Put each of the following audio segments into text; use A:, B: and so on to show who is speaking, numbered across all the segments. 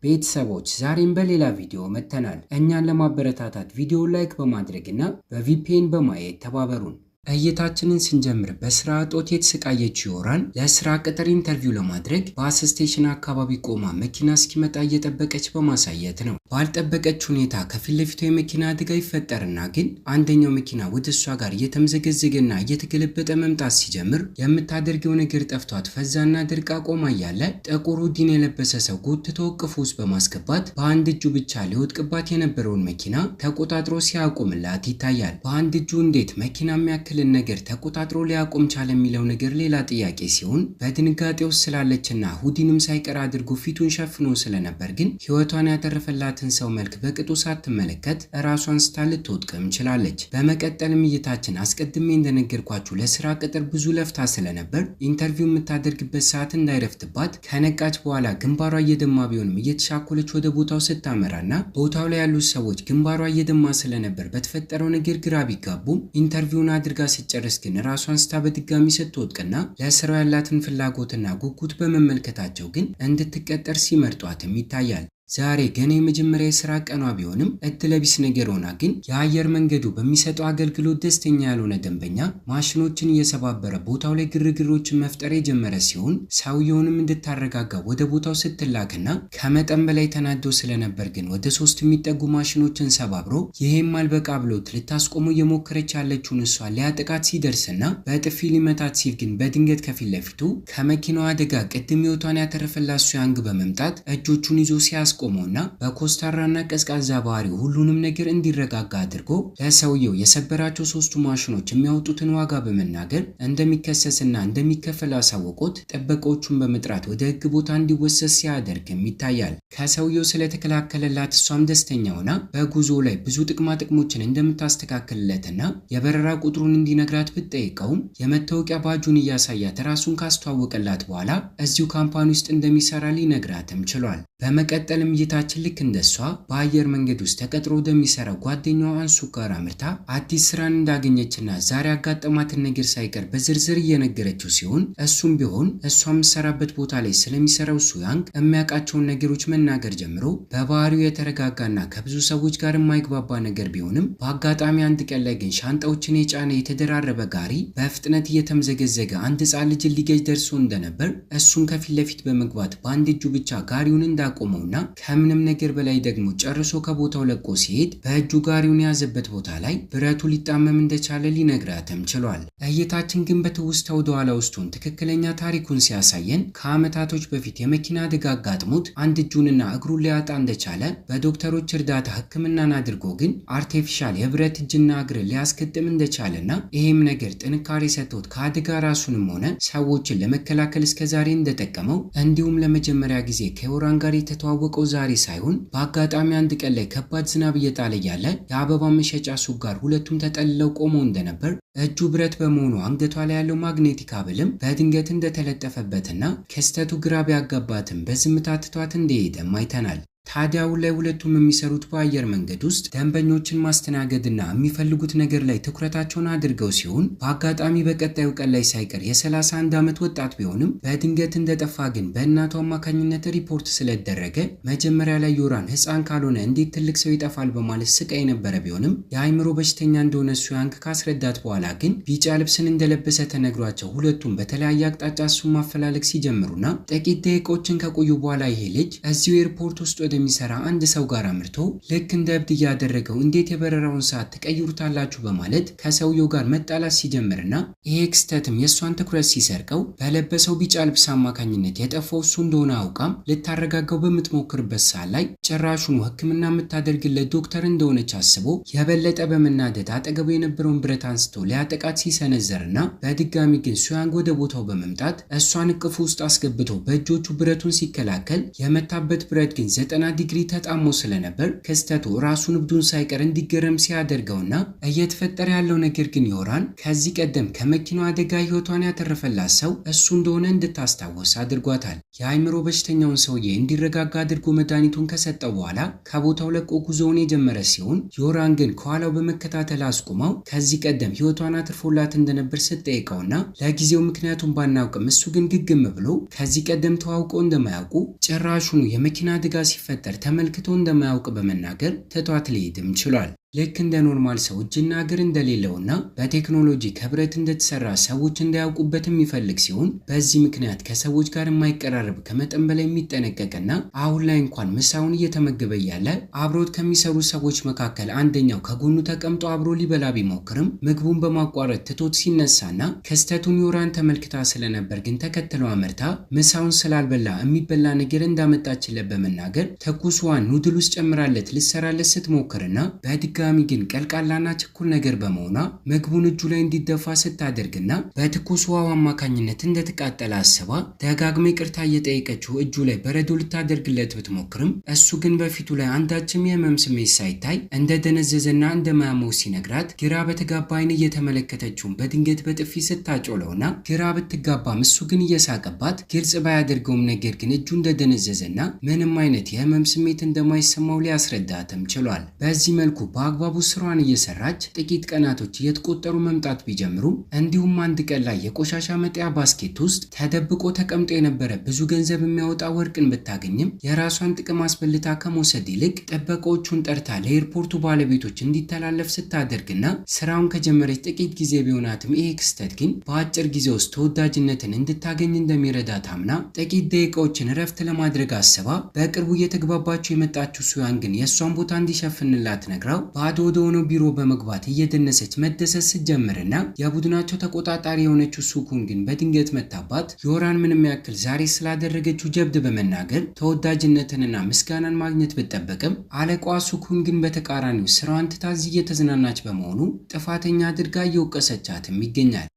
A: ቤተሰቦች ዛሬም በሌላ ቪዲዮ መጥተናል። እኛን ለማበረታታት ቪዲዮ like በማድረግና በ VPN በማየት ተባበሩን። እይታችንን ስንጀምር በስራ እጦት የተሰቃየችው ዮራን ለስራ ቅጥር interview ለማድረግ bus station አካባቢ ቆማ መኪና እስኪመጣ እየጠበቀች በማሳየት ነው። ባልጠበቀች ሁኔታ ከፊት ለፊቷ የመኪና አደጋ ይፈጠርና ግን አንደኛው መኪና ወደ እሷ ጋር እየተምዘገዘገና እየተገለበጠ መምጣት ሲጀምር የምታደርገው ነገር ጠፍቷት ፈዛና ድርቃ ቆማ እያለ ጥቁር hoodie ን የለበሰ ሰው ጎትቶ እቅፉ ውስጥ በማስገባት በአንድ እጁ ብቻ ሊወድቅባት የነበረውን መኪና ተቆጣጥሮ ሲያቆምላት ይታያል። በአንድ እጁ እንዴት መኪና የሚያክል ነገር ተቆጣጥሮ ሊያቆም ቻለ የሚለው ነገር ሌላ ጥያቄ ሲሆን በድንጋጤ ውስጥ ስላለችና hoodie ንም ሳይቀር አድርጎ ፊቱን ሸፍኖ ስለነበር ግን ሕይወቷን ያተረፈላትን ሰው መልክ በቅጡ ሳትመለከት ራሷን ስታ ልትወድቅም ችላለች። በመቀጠልም እይታችን አስቀድሜ እንደነገርኳችሁ ለስራ ቅጥር ብዙ ለፍታ ስለነበር interview የምታደርግበት ሰዓት እንዳይረፍትባት ከነቃች በኋላ ግንባሯ እየደማ ቢሆንም እየተሻኮለች ወደ ቦታው ስታመራና ቦታው ላይ ያሉት ሰዎች ግንባሯ እየደማ ስለነበር በተፈጠረው ነገር ግራ ቢጋቡም interview ን አድርጋ ስትጨርስ ግን ራሷን ስታ በድጋሚ ስትወድቅና ለስራው ያላትን ፍላጎትና ጉጉት በመመልከታቸው ግን እንድትቀጠር ሲመርጧትም ይታያል። ዛሬ ገና የመጀመሪያ የስራ ቀኗ ቢሆንም እድለቢስ ነገር ሆና ግን የአየር መንገዱ በሚሰጠው አገልግሎት ደስተኛ ያልሆነ ደንበኛ ማሽኖችን እየሰባበረ ቦታው ላይ ግርግሮችን መፍጠር የጀመረ ሲሆን ሰውየውንም እንድታረጋጋ ወደ ቦታው ስትላክና ከመጠን በላይ ተናዶ ስለነበር ግን ወደ 3 የሚጠጉ ማሽኖችን ሰባብሮ ይሄም አልበቃ ብሎት ልታስቆመው እየሞከረች ያለችውን እሷ ሊያጠቃት ሲደርስና በጥፊ ሊመታት ሲል ግን በድንገት ከፊት ለፊቱ ከመኪናው አደጋ ቅድም ሕይወቷን ያተረፈላት ሱያንግ በመምጣት እጆቹን ይዞ ሲያስ ቆመውና በኮስታራና ቀዝቃዛ ባህሪው ሁሉንም ነገር እንዲረጋጋ አድርጎ ለሰውየው የሰበራቸው 3ቱ ማሽኖች የሚያወጡትን ዋጋ በመናገር እንደሚከሰስና እንደሚከፈል አሳውቆት ጥበቃዎቹን በመጥራት ወደ ሕግ ቦታ እንዲወሰድ ሲያደርግም ይታያል። ከሰውየው ስለተከላከለላት እሷም ደስተኛ ሆና በጉዞ ላይ ብዙ ጥቅማ ጥቅሞችን እንደምታስተካክልለትና የበረራ ቁጥሩን እንዲነግራት ብትጠይቀውም የመታወቂያ ባጁን እያሳያት ራሱን ካስተዋወቀላት በኋላ እዚሁ company ውስጥ እንደሚሰራ ሊነግራትም ችሏል። በመቀጠልም እይታችን ልክ እንደሷ በአየር መንገድ ውስጥ ተቀጥሮ ወደሚሰራው ጓደኛዋ አንሱ ጋር አምርታ አዲስ ስራን እንዳገኘችና ዛሬ ያጋጠማትን ነገር ሳይቀር በዝርዝር እየነገረችው ሲሆን እሱም ቢሆን እሷ የምትሰራበት ቦታ ላይ ስለሚሰራው ሱያንግ የሚያውቃቸውን ነገሮች መናገር ጀምሮ በባህሪው የተረጋጋና ከብዙ ሰዎች ጋር የማይግባባ ነገር ቢሆንም በአጋጣሚ አንድ ቀን ላይ ግን ሻንጣዎችን የጫነ የተደራረበ ጋሪ በፍጥነት እየተምዘገዘገ አንድ ሕፃን ልጅን ሊገጭ ደርሶ እንደነበር እሱን ከፊት ለፊት በመግባት በአንድ እጁ ብቻ ጋሪውን እንዳቆመውና ከምንም ነገር በላይ ደግሞ ጨርሶ ከቦታው ለቆ ሲሄድ በእጁ ጋሪውን የያዘበት ቦታ ላይ ብረቱ ሊጣመም እንደቻለ ሊነግራትም ችሏል። እይታችን ግን በትውስታ ወደ ኋላ ውስጡን ትክክለኛ ታሪኩን ሲያሳየን ከዓመታቶች በፊት የመኪና አደጋ አጋጥሞት አንድ እጁንና እግሩን ሊያጣ እንደቻለ በዶክተሮች እርዳታ ሕክምናን አድርጎ ግን artificial የብረት እጅና እግር ሊያስገጥም እንደቻለና ይሄም ነገር ጥንካሬ ሰጥቶት ከአደጋ ራሱንም ሆነ ሰዎችን ለመከላከል እስከዛሬ እንደጠቀመው እንዲሁም ለመጀመሪያ ጊዜ ከዮራን ጋር የተተዋወቀው ዛሬ ሳይሆን በአጋጣሚ አንድ ቀን ላይ ከባድ ዝናብ እየጣለ ያለ የአበባ መሸጫ ሱቅ ጋር ሁለቱም ተጠልለው ቆመው እንደነበር እጁ ብረት በመሆኑ አንገቷ ላይ ያለው magnetic ሀብልም በድንገት እንደተለጠፈበትና ክስተቱ ግራ ቢያጋባትም በዝምታ ትቷት እንደሄደም አይተናል። ታዲያ አሁን ላይ ሁለቱም የሚሰሩት በአየር መንገድ ውስጥ ደንበኞችን ማስተናገድና የሚፈልጉት ነገር ላይ ትኩረታቸውን አድርገው ሲሆን በአጋጣሚ በቀጣዩ ቀን ላይ ሳይቀር የ31 ዓመት ወጣት ቢሆንም በድንገት እንደጠፋ ግን በእናቱ አማካኝነት ሪፖርት ስለተደረገ መጀመሪያ ላይ ዮራን ሕፃን ካልሆነ እንዴት ትልቅ ሰው ይጠፋል በማለት ስቃይ የነበረ ቢሆንም የአእምሮ በሽተኛ እንደሆነ ሱያንግ ካስረዳት በኋላ ግን ቢጫ ልብስን እንደለበሰ ተነግሯቸው ሁለቱም በተለያየ አቅጣጫ እሱን ማፈላለግ ሲጀምሩና ጥቂት ደቂቃዎችን ከቆዩ በኋላ ይሄ ልጅ እዚሁ ኤርፖርት ውስጥ የሚሰራ አንድ ሰው ጋር አምርቶ ልክ እንደ እብድ እያደረገው እንዴት የበረራውን ሰዓት ትቀይሩታላችሁ በማለት ከሰውየው ጋር መጣላት ሲጀምርና ይሄ ክስተትም የእሷን ትኩረት ሲሰርቀው በለበሰው ቢጫ ልብስ አማካኝነት የጠፋው እሱ እንደሆነ አውቃም ልታረጋጋው በምትሞክርበት ሰዓት ላይ ጭራሹኑ ሕክምና የምታደርግለት ዶክተር እንደሆነች አስቦ የበለጠ በመናደድ አጠገቡ የነበረውን ብረት አንስቶ ሊያጠቃት ሲሰነዘርና በድጋሚ ግን ሱያንግ ወደ ቦታው በመምጣት እሷን እቅፉ ውስጥ አስገብቶ በእጆቹ ብረቱን ሲከላከል የመታበት ብረት ግን 90 ዲግሪ ተጣሞ ስለነበር ክስተቱ ራሱን እብዱን ሳይቀር እንዲገረም ሲያደርገውና እየተፈጠረ ያለው ነገር ግን ዮራን ከዚህ ቀደም ከመኪናው አደጋ ሕይወቷን ያተረፈላት ሰው እሱ እንደሆነ እንድታስታውስ አድርጓታል። የአእምሮ በሽተኛውን ሰውዬ እንዲረጋጋ አድርጎ መድኃኒቱን ከሰጠው በኋላ ከቦታው ለቆ ጉዞውን የጀመረ ሲሆን ዮራን ግን ከኋላው በመከታተል አስቁመው ከዚህ ቀደም ሕይወቷን አትርፎላት እንደነበር ስትጠይቀውና ለጊዜው ምክንያቱን ባናውቅም እሱ ግን ግግም ብሎ ከዚህ ቀደም ተዋውቀው እንደማያውቁ ጭራሹኑ የመኪና አደጋ ሲፈጠር ሲፈጠር ተመልክቶ እንደማያውቅ በመናገር ትቷት ሊሄድም ችሏል። ልክ እንደ normal ሰው እጅና እግር እንደሌለውና በቴክኖሎጂ ከብረት እንደተሰራ ሰዎች እንዳያውቁበት የሚፈልግ ሲሆን፣ በዚህ ምክንያት ከሰዎች ጋር የማይቀራረብ፣ ከመጠን በላይ የሚጠነቀቅና አሁን ላይ እንኳን ምሳውን እየተመገበ እያለ አብሮት ከሚሰሩ ሰዎች መካከል አንደኛው ከጎኑ ተቀምጦ አብሮ ሊበላ ቢሞክርም ምግቡን በማቋረጥ ትቶት ሲነሳና ክስተቱን ዮራን ተመልክታ ስለነበር ግን ተከትለው አመርታ ምሳውን ስላልበላ የሚበላ ነገር እንዳመጣችለት በመናገር ትኩስዋን noodle ውስጥ ጨምራለት ልሰራለት ስትሞክርና በድጋሚ ግን ቀልቃላና ችኩል ነገር በመሆኗ ምግቡን እጁ ላይ እንዲደፋ ስታደርግና በትኩስ ውሃው አማካኝነት እንደተቃጠለ አስባ ደጋግማ ይቅርታ እየጠየቀችው እጁ ላይ በረዶ ልታደርግለት ብትሞክርም እሱ ግን በፊቱ ላይ አንዳችም የህመም ስሜት ሳይታይ እንደደነዘዘና እንደማያመው ሲነግራት ግራ በተጋባ አይን እየተመለከተችውን በድንገት በጥፊ ስታጮለውና ግራ ብትጋባም እሱ ግን እየሳቀባት ግልጽ ባያደርገውም ነገር ግን እጁ እንደደነዘዘና ምንም አይነት የህመም ስሜት እንደማይሰማው ሊያስረዳትም ችሏል። በዚህ መልኩ በአግባቡ ስራዋን እየሰራች ጥቂት ቀናቶች እየተቆጠሩ መምጣት ቢጀምሩ እንዲሁም አንድ ቀን ላይ የቆሻሻ መጣያ basket ውስጥ ተደብቆ ተቀምጦ የነበረ ብዙ ገንዘብ የሚያወጣ ወርቅን ብታገኝም የራሷን ጥቅም አስበልታ ከመውሰድ ይልቅ ጥበቃዎቹን ጠርታ ለኤርፖርቱ ባለቤቶች እንዲተላለፍ ስታደርግና ስራውን ከጀመረች ጥቂት ጊዜ ቢሆናትም ይሄ ክስተት ግን በአጭር ጊዜ ውስጥ ተወዳጅነትን እንድታገኝ እንደሚረዳ ታምና ጥቂት ደቂቃዎችን እረፍት ለማድረግ አስባ በቅርቡ እየተግባባቸው የመጣችው ሱያን ግን የእሷን ቦታ እንዲሸፍንላት ነግራው ባዶ ወደ ሆነው ቢሮ በመግባት እየደነሰች መደሰት ስትጀምርና የቡድናቸው ተቆጣጣሪ የሆነችው ሱኩን ግን በድንገት መታባት ዮራን ምንም ያክል ዛሬ ስላደረገችው ጀብድ በመናገር ተወዳጅነትንና ምስጋናን ማግኘት ብትጠበቅም አለቃዋ ሱኩን ግን በተቃራኒው ስራዋን ትታ እዚህ እየተዝናናች በመሆኑ ጥፋተኛ አድርጋ እየወቀሰቻትም ይገኛል።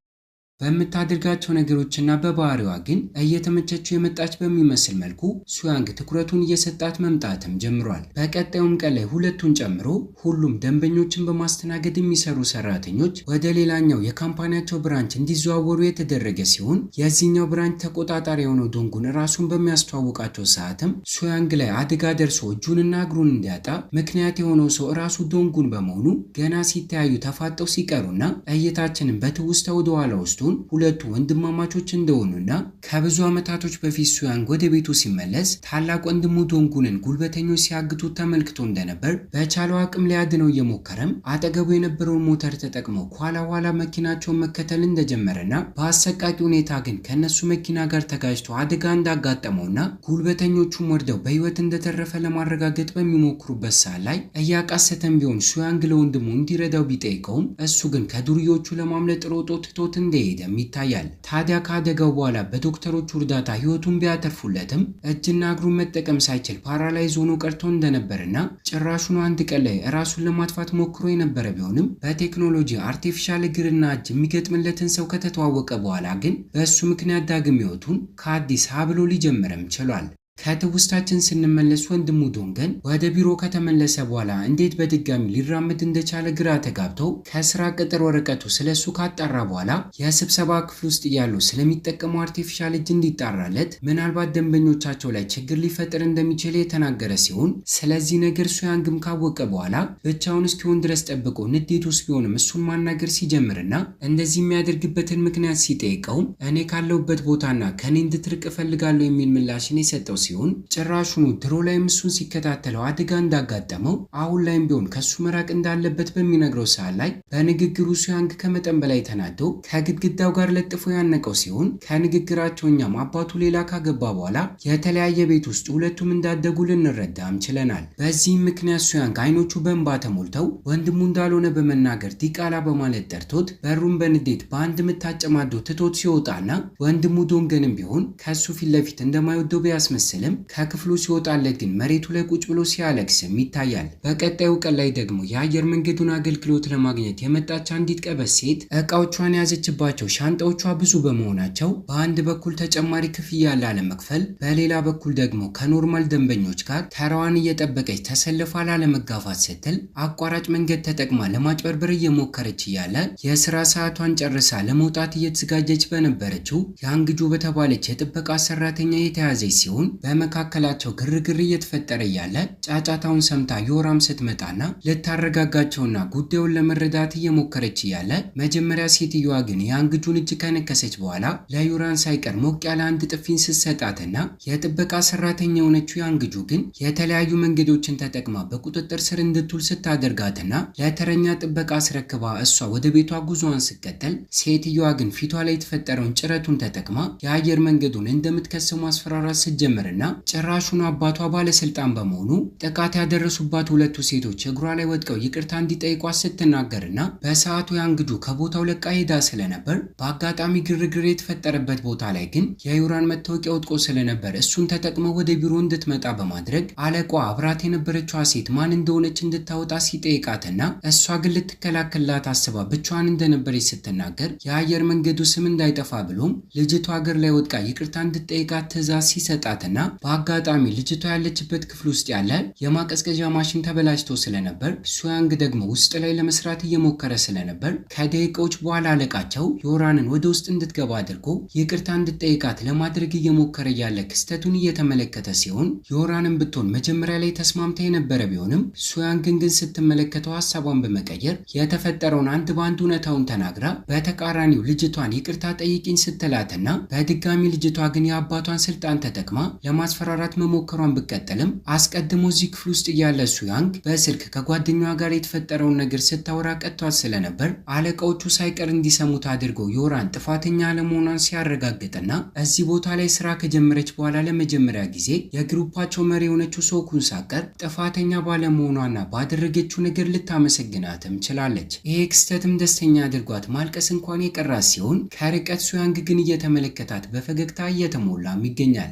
A: በምታደርጋቸው ነገሮችና በባህሪዋ ግን እየተመቸችው የመጣች በሚመስል መልኩ ሱያንግ ትኩረቱን እየሰጣት መምጣትም ጀምሯል። በቀጣዩም ቀን ላይ ሁለቱን ጨምሮ ሁሉም ደንበኞችን በማስተናገድ የሚሰሩ ሰራተኞች ወደ ሌላኛው የ company ያቸው branch እንዲዘዋወሩ የተደረገ ሲሆን፣ የዚህኛው branch ተቆጣጣሪ የሆነው ዶንጉን ራሱን በሚያስተዋውቃቸው ሰዓትም ሱያንግ ላይ አደጋ ደርሶ እጁንና እግሩን እንዲያጣ ምክንያት የሆነው ሰው ራሱ ዶንጉን በመሆኑ ገና ሲተያዩ ተፋጠው ሲቀሩና እይታችንን በትውስታ ወደኋላ ወስዶን ሁለቱ ወንድማማቾች እንደሆኑና ከብዙ ዓመታቶች በፊት ሱያንግ ወደ ቤቱ ሲመለስ ታላቅ ወንድሙ ዶንጉንን ጉልበተኞች ሲያግቱት ተመልክቶ እንደነበር በቻለው አቅም ሊያድነው እየሞከረም አጠገቡ የነበረውን ሞተር ተጠቅመው ኋላ ኋላ መኪናቸውን መከተል እንደጀመረና በአሰቃቂ ሁኔታ ግን ከነሱ መኪና ጋር ተጋጭቶ አደጋ እንዳጋጠመውና ጉልበተኞቹም ወርደው በሕይወት እንደተረፈ ለማረጋገጥ በሚሞክሩበት ሰዓት ላይ እያቃሰተም ቢሆን ሱያንግ ለወንድሙ እንዲረዳው ቢጠይቀውም እሱ ግን ከዱርዮቹ ለማምለጥ ሮጦ ትቶት እንደሄደ ይታያል። ታዲያ ከአደጋው በኋላ በዶክተሮቹ እርዳታ ህይወቱን ቢያተርፉለትም እጅና እግሩን መጠቀም ሳይችል paralyze ሆኖ ቀርቶ እንደነበርና ጭራሹን አንድ ቀን ላይ ራሱን ለማጥፋት ሞክሮ የነበረ ቢሆንም በቴክኖሎጂ artificial እግርና እጅ የሚገጥምለትን ሰው ከተተዋወቀ በኋላ ግን በእሱ ምክንያት ዳግም ህይወቱን ከአዲስ ሀ ብሎ ሊጀምርም ችሏል። ከትውስታችን ስንመለስ ወንድሙ ዶንገን ወደ ቢሮ ከተመለሰ በኋላ እንዴት በድጋሚ ሊራመድ እንደቻለ ግራ ተጋብቶ ከስራ ቅጥር ወረቀቱ ስለሱ ካጣራ በኋላ የስብሰባ ክፍል ውስጥ እያሉ ስለሚጠቀሙ artificial እጅ እንዲጣራለት ምናልባት ደንበኞቻቸው ላይ ችግር ሊፈጥር እንደሚችል የተናገረ ሲሆን፣ ስለዚህ ነገር ሱያንግም ካወቀ በኋላ ብቻውን እስኪሆን ድረስ ጠብቆ ንዴት ውስጥ ቢሆንም እሱን ማናገር ሲጀምርና እንደዚህ የሚያደርግበትን ምክንያት ሲጠይቀውም እኔ ካለሁበት ቦታና ከኔ እንድትርቅ እፈልጋለሁ የሚል ምላሽን የሰጠው ሲሆን፣ ጭራሹኑ ድሮ ላይም እሱን ሲከታተለው አደጋ እንዳጋጠመው አሁን ላይም ቢሆን ከሱ መራቅ እንዳለበት በሚነግረው ሰዓት ላይ በንግግሩ ሱያንግ ከመጠን በላይ ተናዶ ከግድግዳው ጋር ለጥፎ ያነቀው ሲሆን፣ ከንግግራቸው እኛም አባቱ ሌላ ካገባ በኋላ የተለያየ ቤት ውስጥ ሁለቱም እንዳደጉ ልንረዳም ችለናል። በዚህም ምክንያት ሱያንግ አይኖቹ በእንባ ተሞልተው ወንድሙ እንዳልሆነ በመናገር ዲቃላ በማለት ጠርቶት በሩን በንዴት በአንድ ምት አጨማዶ ትቶት ሲወጣና ወንድሙ ዶንገንም ቢሆን ከሱ ፊት ለፊት እንደማይወደው ቢያስመስልም ከክፍሉ ሲወጣለት ግን መሬቱ ላይ ቁጭ ብሎ ሲያለቅስም ይታያል። በቀጣዩ ቀን ላይ ደግሞ የአየር መንገዱን አገልግሎት ለማግኘት የመጣች አንዲት ቀበስ ሴት እቃዎቿን የያዘችባቸው ሻንጣዎቿ ብዙ በመሆናቸው በአንድ በኩል ተጨማሪ ክፍያ ላለመክፈል፣ በሌላ በኩል ደግሞ ከ normal ደንበኞች ጋር ተራዋን እየጠበቀች ተሰልፋ ላለመጋፋት ስትል አቋራጭ መንገድ ተጠቅማ ለማጭበርበር እየሞከረች እያለ የስራ ሰዓቷን ጨርሳ ለመውጣት እየተዘጋጀች በነበረችው ያንግጁ በተባለች የጥበቃ ሰራተኛ የተያዘች ሲሆን፣ በመካከላቸው ግርግር እየተፈጠረ እያለ ጫጫታውን ሰምታ ዮራም ስትመጣና ልታረጋጋቸውና ጉዳዩን ለመረዳት እየሞከረች እያለ መጀመሪያ ሴትዮዋ ግን የአንግጁን እጅ ከነከሰች በኋላ ለዩራን ሳይቀር ሞቅ ያለ አንድ ጥፊን ስትሰጣትና የጥበቃ ሰራተኛ የሆነችው የአንግጁ ግን የተለያዩ መንገዶችን ተጠቅማ በቁጥጥር ስር እንድትውል ስታደርጋትና ለተረኛ ጥበቃ አስረክባ እሷ ወደ ቤቷ ጉዞዋን ስትቀጥል ሴትዮዋ ግን ፊቷ ላይ የተፈጠረውን ጭረቱን ተጠቅማ የአየር መንገዱን እንደምትከሰው ማስፈራራት ስትጀምርና ጭራሹን አባቷ ባለስልጣን በመሆኑ ጥቃት ያደረሱባት ሁለቱ ሴቶች እግሯ ላይ ወድቀው ይቅርታ እንዲጠይቋት ስትናገርና በሰዓቱ ያንግጁ ከቦታው ለቃ ሄዳ ስለነበር በአጋጣሚ ግርግር የተፈጠረበት ቦታ ላይ ግን የዩራን መታወቂያ ወድቆ ስለነበር እሱን ተጠቅመው ወደ ቢሮ እንድትመጣ በማድረግ አለቋ አብራት የነበረችዋ ሴት ማን እንደሆነች እንድታወጣ ሲጠይቃትና እሷ ግን ልትከላከልላት አስባ ብቻዋን እንደነበረች ስትናገር የአየር መንገዱ ስም እንዳይጠፋ ብሎም ልጅቷ ሀገር ላይ ወድቃ ይቅርታ እንድትጠይቃት ትዕዛዝ ሲሰጣትና በአጋጣሚ ልጅቷ ያለችበት ክፍል ውስጥ ያለ የማቀዝቀዣ ማሽን ተበላሽቶ ስለነበር ሱያንግ ደግሞ ውስጥ ላይ ለመስራት እየሞከረ ስለነበር ከደቂቃዎች በኋላ አለቃቸው ዮራንን ወደ ውስጥ እንድትገባ አድርጎ ይቅርታ እንድትጠይቃት ለማድረግ እየሞከረ ያለ ክስተቱን እየተመለከተ ሲሆን ዮራንን ብትሆን መጀመሪያ ላይ ተስማምታ የነበረ ቢሆንም ሱያንግን ግን ስትመለከተው ሀሳቧን በመቀየር የተፈጠረውን አንድ በአንድ እውነታውን ተናግራ በተቃራኒው ልጅቷን ይቅርታ ጠይቂኝ ስትላትና በድጋሚ ልጅቷ ግን የአባቷን ስልጣን ተጠቅማ ለማስፈራራት መሞከሯን ብትቀጥልም አስቀድሞ እዚህ ክፍል ውስጥ እያለ ሱያንግ በስልክ ከጓደኛዋ ጋር የተፈጠረውን ነገር ስታወራ ቀጥቷት ስለነበር አለቃዎቹ ሳይቀር እንዲሰሙት አድርገው ዮራን ጥፋተኛ አለመሆኗን ሲያረጋግጥና እዚህ ቦታ ላይ ስራ ከጀመረች በኋላ ለመጀመሪያ ጊዜ የግሩፓቸው መሪ የሆነችው ሶኩን ሳቀር ጥፋተኛ ባለመሆኗና ባደረገችው ነገር ልታመሰግናትም ችላለች። ይሄ ክስተትም ደስተኛ አድርጓት ማልቀስ እንኳን የቀራት ሲሆን ከርቀት ሱያንግ ግን እየተመለከታት በፈገግታ እየተሞላም ይገኛል።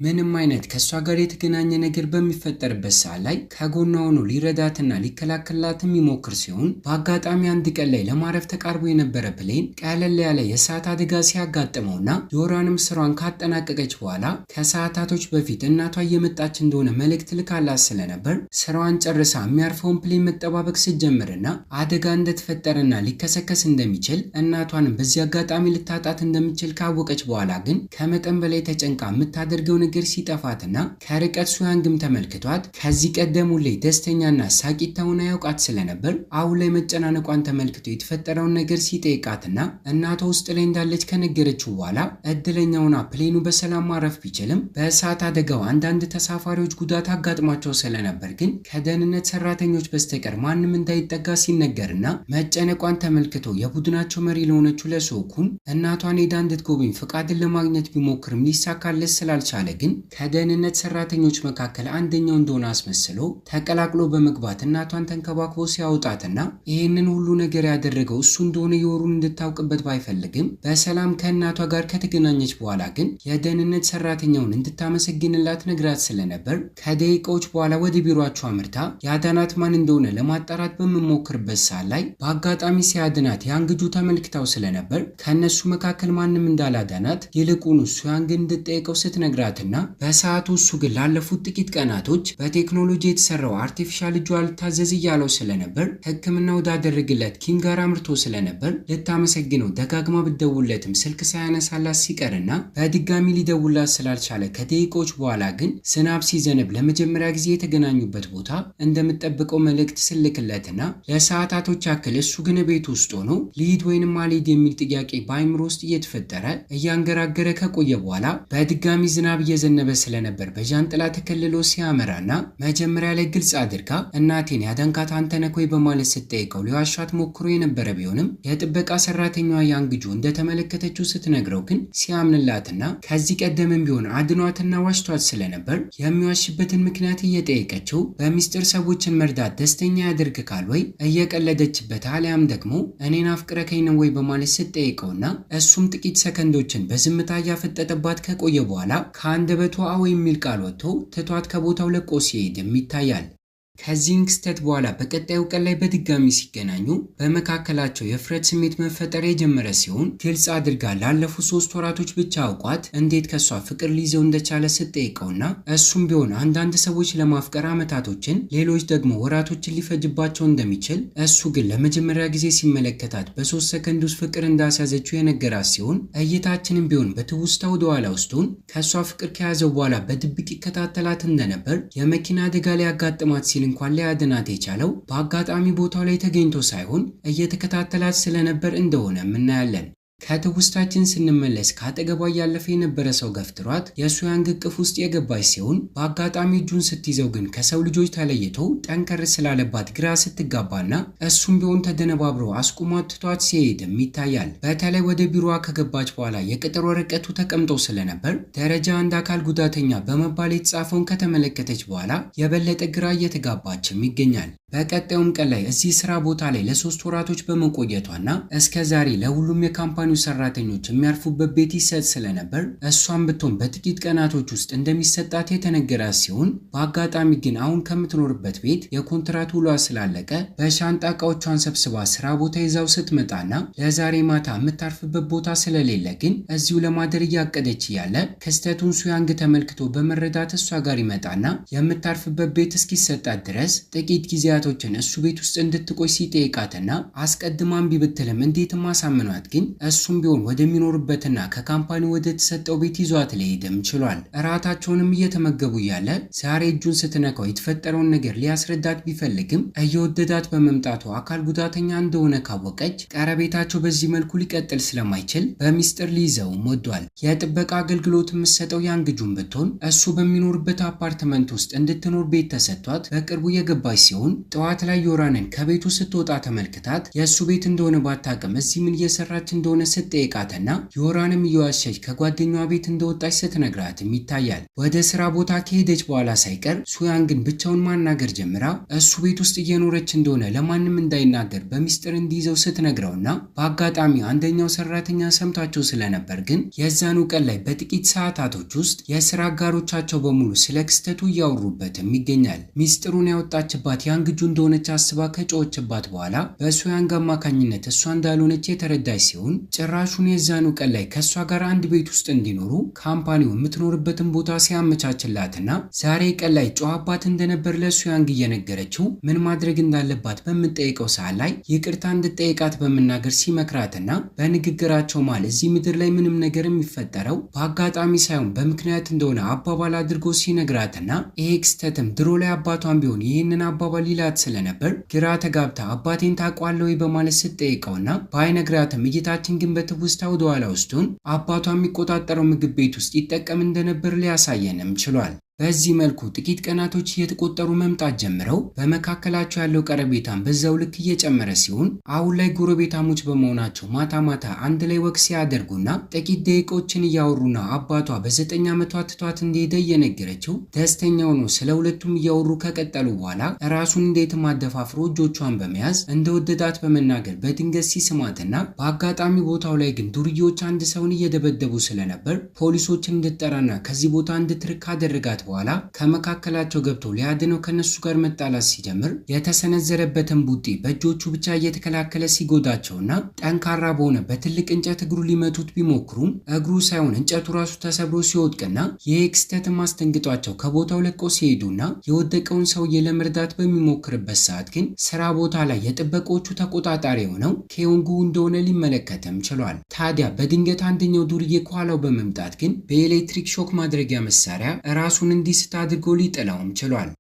A: ምንም አይነት ከሷ ጋር የተገናኘ ነገር በሚፈጠርበት ሰዓት ላይ ከጎኗ ሆኖ ሊረዳትና ሊከላከልላት የሚሞክር ሲሆን በአጋጣሚ አንድ ቀን ላይ ለማረፍ ተቃርቦ የነበረ plane ቀለል ያለ የእሳት አደጋ ሲያጋጥመውና ዮራንም ስራዋን ካጠናቀቀች በኋላ ከሰዓታቶች በፊት እናቷ እየመጣች እንደሆነ መልእክት ልካላት ስለነበር ስራዋን ጨርሳ የሚያርፈውን plane መጠባበቅ ስትጀምርና አደጋ እንደተፈጠረና ሊከሰከስ እንደሚችል እናቷንም በዚህ አጋጣሚ ልታጣት እንደምትችል ካወቀች በኋላ ግን ከመጠን በላይ ተጨንቃ የምታደርገው ነገር ሲጠፋትና ከርቀት ሱያንግም ተመልክቷት ከዚህ ቀደም ሁሌ ደስተኛና ሳቂታ ሆና ያውቃት ስለነበር አሁን ላይ መጨናነቋን ተመልክቶ የተፈጠረውን ነገር ሲጠይቃትና እናቷ ውስጥ ላይ እንዳለች ከነገረችው በኋላ እድለኛ ሆና plane ኑ በሰላም ማረፍ ቢችልም በእሳት አደጋው አንዳንድ ተሳፋሪዎች ጉዳት አጋጥሟቸው ስለነበር ግን ከደህንነት ሰራተኞች በስተቀር ማንም እንዳይጠጋ ሲነገርና መጨነቋን ተመልክቶ የቡድናቸው መሪ ለሆነችው ለሶኩን እናቷን ሄዳ እንድትጎበኝ ፍቃድን ለማግኘት ቢሞክርም ሊሳካለት ስላልቻለ ግን ከደህንነት ሰራተኞች መካከል አንደኛው እንደሆነ አስመስሎ ተቀላቅሎ በመግባት እናቷን ተንከባክቦ ሲያወጣትና ይህንን ሁሉ ነገር ያደረገው እሱ እንደሆነ የወሩን እንድታውቅበት ባይፈልግም በሰላም ከእናቷ ጋር ከተገናኘች በኋላ ግን የደህንነት ሰራተኛውን እንድታመሰግንላት ነግራት ስለነበር ከደቂቃዎች በኋላ ወደ ቢሮአቸው አምርታ ያዳናት ማን እንደሆነ ለማጣራት በምሞክርበት ሰዓት ላይ በአጋጣሚ ሲያድናት ያንግጁ ተመልክታው ስለነበር ከእነሱ መካከል ማንም እንዳላዳናት ይልቁኑ ሱያንግን እንድትጠይቀው ስትነግራት እና በሰዓቱ እሱ ግን ላለፉት ጥቂት ቀናቶች በቴክኖሎጂ የተሰራው artificial እጁ አልታዘዝ እያለው ስለነበር ሕክምና ወዳደረግለት ኪም ጋር አምርቶ ስለነበር ልታመሰግነው ደጋግማ ብትደውልለትም ስልክ ሳያነሳላት ሲቀርና በድጋሚ ሊደውላት ስላልቻለ ከደቂቃዎች በኋላ ግን ዝናብ ሲዘንብ ለመጀመሪያ ጊዜ የተገናኙበት ቦታ እንደምትጠብቀው መልእክት ስልክለትና ለሰዓታቶች ያክል እሱ ግን ቤት ውስጥ ሆኖ ልሂድ ወይንም አልሂድ የሚል ጥያቄ በአይምሮ ውስጥ እየተፈጠረ እያንገራገረ ከቆየ በኋላ በድጋሚ ዝናብ እየዘነበ ስለነበር በዣንጥላ ተከልሎ ሲያመራና መጀመሪያ ላይ ግልጽ አድርጋ እናቴን ያዳንካት አንተ ነህ ወይ በማለት ስትጠይቀው ሊዋሻት ሞክሮ የነበረ ቢሆንም የጥበቃ ሰራተኛዋ ያንግጁ እንደተመለከተችው ስትነግረው ግን ሲያምንላትና ከዚህ ቀደምም ቢሆን አድኗትና ዋሽቷት ስለነበር የሚዋሽበትን ምክንያት እየጠየቀችው በሚስጥር ሰዎችን መርዳት ደስተኛ ያደርግካል ወይ እየቀለደችበት አሊያም ደግሞ እኔን አፍቅረከኝ ነው ወይ በማለት ስትጠይቀውና እሱም ጥቂት ሰከንዶችን በዝምታ እያፈጠጠባት ከቆየ በኋላ ከአንደበቱ አዎ የሚል ቃል ወጥቶ ትቷት ከቦታው ለቆ ሲሄድም ይታያል። ከዚህም ክስተት በኋላ በቀጣዩ ቀን ላይ በድጋሚ ሲገናኙ በመካከላቸው የፍረት ስሜት መፈጠር የጀመረ ሲሆን ግልጽ አድርጋ ላለፉት 3 ወራቶች ብቻ አውቋት እንዴት ከሷ ፍቅር ሊይዘው እንደቻለ ስትጠይቀውና እሱም ቢሆን አንዳንድ ሰዎች ለማፍቀር ዓመታቶችን ሌሎች ደግሞ ወራቶችን ሊፈጅባቸው እንደሚችል እሱ ግን ለመጀመሪያ ጊዜ ሲመለከታት በ3 ሰከንድ ውስጥ ፍቅር እንዳስያዘችው የነገራት ሲሆን እይታችንም ቢሆን በትውስታ ወደ ኋላ ውስጡን ከሷ ፍቅር ከያዘው በኋላ በድብቅ ይከታተላት እንደነበር የመኪና አደጋ ሊያጋጥማት ሲል እንኳን ሊያድናት የቻለው በአጋጣሚ ቦታው ላይ ተገኝቶ ሳይሆን እየተከታተላት ስለነበር እንደሆነ እናያለን። ከትውስታችን ስንመለስ ከአጠገቧ እያለፈ የነበረ ሰው ገፍትሯት የሱያንግ እቅፍ ውስጥ የገባች ሲሆን በአጋጣሚ እጁን ስትይዘው ግን ከሰው ልጆች ተለይቶ ጠንከር ስላለባት ግራ ስትጋባና እሱም ቢሆን ተደነባብሮ አስቁሟት ትቷት ሲሄድም ይታያል። በተለይ ወደ ቢሮዋ ከገባች በኋላ የቅጥር ወረቀቱ ተቀምጦ ስለነበር ደረጃ 1 አካል ጉዳተኛ በመባል የተጻፈውን ከተመለከተች በኋላ የበለጠ ግራ እየተጋባችም ይገኛል። በቀጣዩም ቀን ላይ እዚህ ስራ ቦታ ላይ ለ3 ወራቶች በመቆየቷና እስከ ዛሬ ለሁሉም የካምፓኒው ሰራተኞች የሚያርፉበት ቤት ይሰጥ ስለነበር እሷም ብትሆን በጥቂት ቀናቶች ውስጥ እንደሚሰጣት የተነገራት ሲሆን በአጋጣሚ ግን አሁን ከምትኖርበት ቤት የኮንትራት ውሏ ስላለቀ በሻንጣ እቃዎቿን ሰብስባ ስራ ቦታ ይዛው ስትመጣና ለዛሬ ማታ የምታርፍበት ቦታ ስለሌለ ግን እዚሁ ለማደር እያቀደች እያለ ክስተቱን ሱያንግ ተመልክቶ በመረዳት እሷ ጋር ይመጣና የምታርፍበት ቤት እስኪሰጣት ድረስ ጥቂት ጊዜያቶችን እሱ ቤት ውስጥ እንድትቆይ ሲጠይቃትና አስቀድማ እምቢ ብትልም እንዴትም አሳምኗት ግን እሱም ቢሆን ወደሚኖርበትና ከካምፓኒ ወደ ተሰጠው ቤት ይዟት ሊሄድም ችሏል። እራታቸውንም እየተመገቡ እያለ ዛሬ እጁን ስትነካው የተፈጠረውን ነገር ሊያስረዳት ቢፈልግም እየወደዳት በመምጣቱ አካል ጉዳተኛ እንደሆነ ካወቀች ቀረቤታቸው በዚህ መልኩ ሊቀጥል ስለማይችል በሚስጥር ሊይዘውም ወዷል። የጥበቃ አገልግሎት የምትሰጠው ያንግጁን ብትሆን እሱ በሚኖርበት አፓርትመንት ውስጥ እንድትኖር ቤት ተሰጥቷት በቅርቡ የገባች ሲሆን ጠዋት ላይ ዮራንን ከቤቱ ስትወጣ ተመልክታት የእሱ ቤት እንደሆነ ባታውቅም እዚህ ምን እየሰራች እንደሆነ ስትጠይቃትና ዮራንም እየዋሸች ከጓደኛዋ ቤት እንደወጣች ስትነግራትም ይታያል። ወደ ስራ ቦታ ከሄደች በኋላ ሳይቀር ሱያንግን ብቻውን ማናገር ጀምራ እሱ ቤት ውስጥ እየኖረች እንደሆነ ለማንም እንዳይናገር በሚስጥር እንዲይዘው ስትነግረውና በአጋጣሚ አንደኛው ሰራተኛ ሰምቷቸው ስለነበር ግን የዛኑ ቀን ላይ በጥቂት ሰዓታቶች ውስጥ የስራ አጋሮቻቸው በሙሉ ስለ ክስተቱ እያወሩበትም ይገኛል። ሚስጥሩን ያወጣችባት ያንግጁ እንደሆነች አስባ ከጮኸችባት በኋላ በሱያንግ አማካኝነት እሷ እንዳልሆነች የተረዳች ሲሆን ጭራሹን የዛኑ ቀን ላይ ከእሷ ጋር አንድ ቤት ውስጥ እንዲኖሩ ካምፓኒው የምትኖርበትን ቦታ ሲያመቻችላትና ዛሬ ቀን ላይ ጨዋባት እንደነበር ለሱያንግ እየነገረችው ምን ማድረግ እንዳለባት በምትጠይቀው ሰዓት ላይ ይቅርታ እንድትጠይቃት በመናገር ሲመክራትና በንግግራቸው መሃል እዚህ ምድር ላይ ምንም ነገር የሚፈጠረው በአጋጣሚ ሳይሆን በምክንያት እንደሆነ አባባል አድርጎ ሲነግራትና ይሄ ክስተትም ድሮ ላይ አባቷን ቢሆን ይህንን አባባል ይላት ስለነበር ግራ ተጋብታ አባቴን ታውቀዋለህ ወይ በማለት ስትጠይቀውና ባይነግራትም እይታችን ግን በትውስታ ወደ ኋላ ውስጡን አባቷ የሚቆጣጠረው ምግብ ቤት ውስጥ ይጠቀም እንደነበር ሊያሳየንም ችሏል። በዚህ መልኩ ጥቂት ቀናቶች እየተቆጠሩ መምጣት ጀምረው በመካከላቸው ያለው ቀረቤታን በዛው ልክ እየጨመረ ሲሆን አሁን ላይ ጎረቤታሞች በመሆናቸው ማታ ማታ አንድ ላይ ወቅ ሲያደርጉና ጥቂት ደቂቃዎችን እያወሩና አባቷ በ9 ዓመቷ ትቷት እንደሄደ እየነገረችው ደስተኛ ሆኖ ስለ ሁለቱም እያወሩ ከቀጠሉ በኋላ ራሱን እንዴትም አደፋፍሮ እጆቿን በመያዝ እንደወደዳት በመናገር በድንገት ሲስማትና በአጋጣሚ ቦታው ላይ ግን ዱርዬዎች አንድ ሰውን እየደበደቡ ስለነበር ፖሊሶችን እንድትጠራና ከዚህ ቦታ እንድትርቅ ካደረጋት በኋላ ከመካከላቸው ገብቶ ሊያድነው ከነሱ ጋር መጣላት ሲጀምር የተሰነዘረበትን ቡጢ በእጆቹ ብቻ እየተከላከለ ሲጎዳቸውና ጠንካራ በሆነ በትልቅ እንጨት እግሩ ሊመቱት ቢሞክሩም እግሩ ሳይሆን እንጨቱ ራሱ ተሰብሮ ሲወድቅና ይህ ክስተትም አስደንግጧቸው ከቦታው ለቀው ሲሄዱና የወደቀውን ሰውዬ ለመርዳት በሚሞክርበት ሰዓት ግን ስራ ቦታ ላይ የጥበቆቹ ተቆጣጣሪ የሆነው ኬዮንጉ እንደሆነ ሊመለከትም ችሏል። ታዲያ በድንገት አንደኛው ዱርዬ ከኋላው በመምጣት ግን በኤሌክትሪክ shock ማድረጊያ መሳሪያ ራሱን እንዲስት አድርጎ ሊጥለውም ችሏል።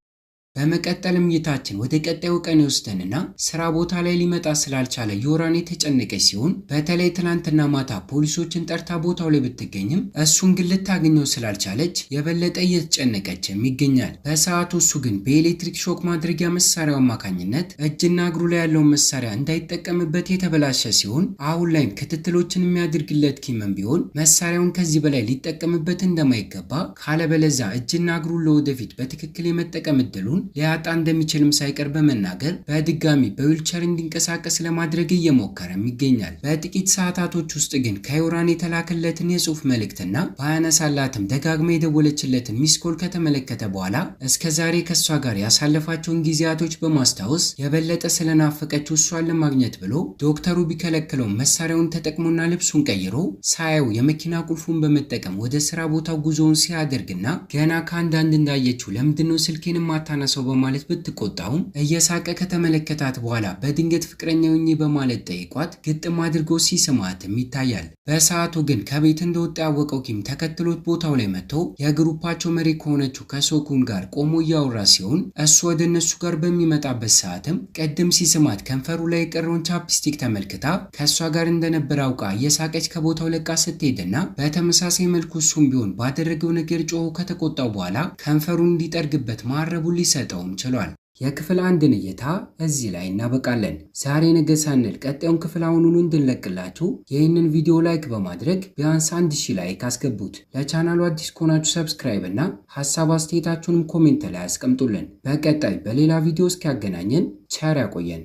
A: በመቀጠልም እይታችን ወደ ቀጣዩ ቀን ይወስደንና ስራ ቦታ ላይ ሊመጣ ስላልቻለ ዮራን የተጨነቀች ሲሆን በተለይ ትናንትና ማታ ፖሊሶችን ጠርታ ቦታው ላይ ብትገኝም እሱን ግን ልታገኘው ስላልቻለች የበለጠ እየተጨነቀችም ይገኛል። በሰዓቱ እሱ ግን በኤሌክትሪክ shock ማድረጊያ መሳሪያው አማካኝነት እጅና እግሩ ላይ ያለውን መሳሪያ እንዳይጠቀምበት የተበላሸ ሲሆን አሁን ላይም ክትትሎችን የሚያደርግለት ኪምም ቢሆን መሳሪያውን ከዚህ በላይ ሊጠቀምበት እንደማይገባ ካለበለዛ እጅና እግሩን ለወደፊት በትክክል የመጠቀም እድሉን ሊያጣ እንደሚችልም ሳይቀር በመናገር በድጋሚ በዊልቸር እንዲንቀሳቀስ ለማድረግ እየሞከረም ይገኛል። በጥቂት ሰዓታቶች ውስጥ ግን ከዮራን የተላከለትን የጽሁፍ መልእክትና ባያነሳላትም ደጋግማ የደወለችለትን missed call ከተመለከተ በኋላ እስከ ዛሬ ከእሷ ጋር ያሳለፋቸውን ጊዜያቶች በማስታወስ የበለጠ ስለናፈቀችው እሷን ለማግኘት ብሎ ዶክተሩ ቢከለክለው መሳሪያውን ተጠቅሞና ልብሱን ቀይሮ ሳያው የመኪና ቁልፉን በመጠቀም ወደ ስራ ቦታው ጉዞውን ሲያደርግና ገና ከአንዳንድ እንዳየችው ለምንድነው ስልኬን የማታነሳው በማለት ብትቆጣውም እየሳቀ ከተመለከታት በኋላ በድንገት ፍቅረኛ ሁኚ በማለት ጠይቋት ግጥም አድርጎ ሲስማትም ይታያል። በሰዓቱ ግን ከቤት እንደወጣ ያወቀው ኪም ተከትሎት ቦታው ላይ መጥቶ የግሩፓቸው መሪ ከሆነችው ከሶኩን ጋር ቆሞ እያወራ ሲሆን እሱ ወደ እነሱ ጋር በሚመጣበት ሰዓትም ቅድም ሲስማት ከንፈሩ ላይ የቀረውን chapstick ተመልክታ ከእሷ ጋር እንደነበረ አውቃ እየሳቀች ከቦታው ለቃ ስትሄድና በተመሳሳይ መልኩ እሱም ቢሆን ባደረገው ነገር ጮሆ ከተቆጣው በኋላ ከንፈሩን እንዲጠርግበት መሀረቡን ሊሰጠውም ችሏል። የክፍል 1ን እይታ እዚህ ላይ እናበቃለን። ዛሬ ነገ ሳንል ቀጣዩን ክፍል አሁኑኑ እንድንለቅላችሁ ይህንን ቪዲዮ like በማድረግ ቢያንስ 1000 like አስገቡት። ለቻናሉ አዲስ ከሆናችሁ subscribe እና ሀሳብ አስተያየታችሁንም comment ላይ አስቀምጡልን። በቀጣይ በሌላ ቪዲዮ እስኪያገናኘን ቸር ያቆየን።